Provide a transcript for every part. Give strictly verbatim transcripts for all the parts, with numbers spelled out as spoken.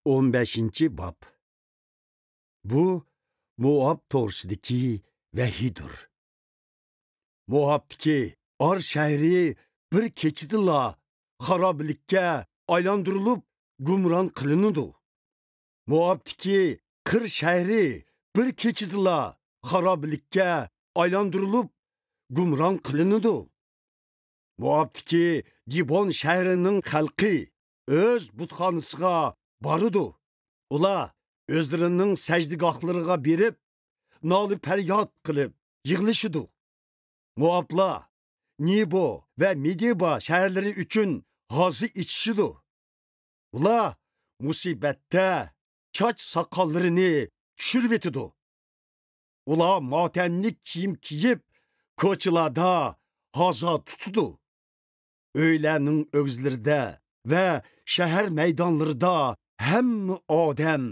ئون بەشىنچى باب. بۇ موئاب توغرىسىدىكى ۋەھىيدۇر. موئابتىكى ئار شەھىرى بىر كېچىدىلا خارابىلىككە ئايلاندۇرۇلۇپ گۇمران قىلىنىدۇ. موئابتىكى قىر شەھىرى بىر كېچىدىلا خارابىلىككە ئايلاندۇرۇلۇپ گۇمران قىلىنىدۇ. موئابتىكى دىبون شەھىرىنىڭ خەلقى ئۆز بۇتخانىسىغا بارىدۇ. ئۇلار ئۆزلىرىنىڭ سەجدىگاھلىرىغا بېرىپ، نالە-پەرياد قىلىپ يىغلىشىدۇ. موئابلار نېبو ۋە مېدېبا شەھەرلىرى ئۈچۈن ھازا ئېچىشىدۇ. ئۇلار مۇسىبەتتە چاچ-ساقاللىرىنى چۈشۈرۈۋېتىدۇ. ئۇلار ماتەملىك كىيىم كىيىپ، كوچىلاردا ھازا تۇتىدۇ. ئۆيلەرنىڭ ئۆگزىلىرىدە ۋە شەھەر مەيدانلىرىدا ھەممە ئادەم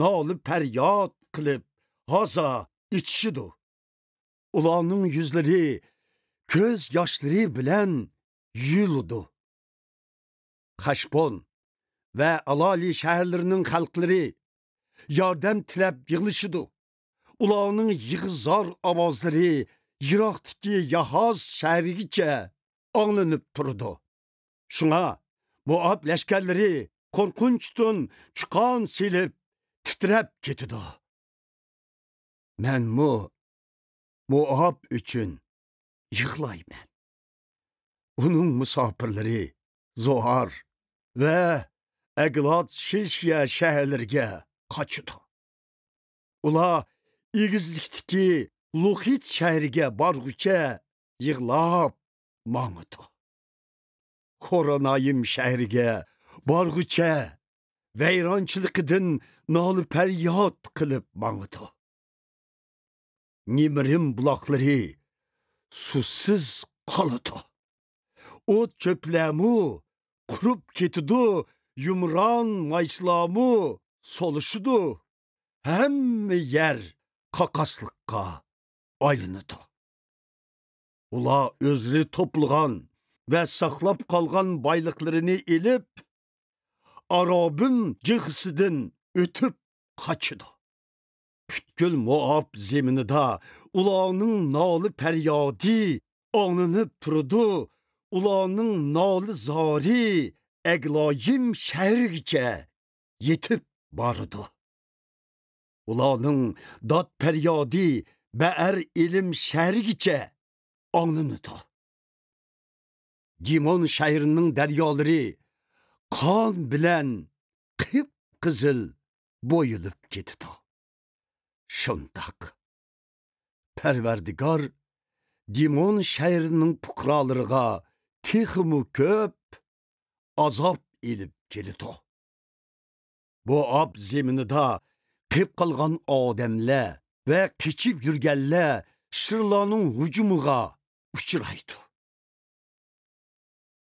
نالە-پەرياد قىلىپ، ھازا ئېچىشىدۇ. ئۇلارنىڭ يۈزلىرى كۆز ياشلىرى بىلەن يۇيۇلىدۇ. خەشبون ۋە ئالالى شەھەرلىرىنىڭ خەلقلىرى ياردەم تىلەپ يىغلىشىدۇ. ئۇلارنىڭ يىغا-زار ئاۋازلىرى يىراقتىكى ياھاز شەھىرىگىچە ئاڭلىنىپ تۇرىدۇ. شۇڭا موئاب لەشكەرلىرى قورقۇنچتىن چۇقان سېلىپ تىترەپ كېتىدۇ. مەنمۇ موئاب ئۈچۈن يىغلايمەن. ئۇنىڭ مۇساپىرلىرى زوئار ۋە ئەگلات شىلشىيە شەھەرلىرىگە قاچىدۇ. ئۇلار ئېگىزلىكتىكى لۇخىت شەھىرىگە بارغۇچە يىغلاپ ماڭىدۇ. خورونايىم شەھىرىگە بارغۇچە ۋەيرانچىلىقىدىن نالە-پەرياد قىلىپ ماڭىدۇ. نېمىرىم بۇلاقلىرى سۇسىز قالىدۇ. ئوت-چۆپلەرمۇ قۇرۇپ كېتىدۇ، يۇمران مايسىلارمۇ سولۇشىدۇ. ھەممە يەر قاقاسلىققا ئايلىنىدۇ. ئۇلار ئۆزلىرى توپلىغان ۋە ساقلاپ قالغان بايلىقلىرىنى ئېلىپ، ئارابىم جىغىسىدىن ئۆتۈپ قاچىدۇ. پۈتكۈل موئاب زېمىنىدا ئۇلارنىڭ نالە-پەريادى ئاڭلىنىپ تۇرىدۇ، ئۇلارنىڭ نالە-زارى ئەگلايىم شەھىرىگىچە يېتىپ بارىدۇ. ئۇلارنىڭ داد-پەريادى بەئەر ئېلىم شەھىرىگىچە ئاڭلىنىدۇ. دىمون شەھىرىنىڭ دەريالىرى قان بىلەن قىپقىزىل بويىلىپ كېتىدۇ. شۇنداق، پەرۋەردىگار دىمون شەھىرىنىڭ پۇقرالىرىغا تېخىمۇ كۆپ ئازاب ئېلىپ كېلىدۇ. موئاب زېمىنىدا قېلىپ قالغان ئادەملەر ۋە قېچىپ يۈرگەنلەر شىرلارنىڭ ھۇجۇمىغا ئۇچرايدۇ.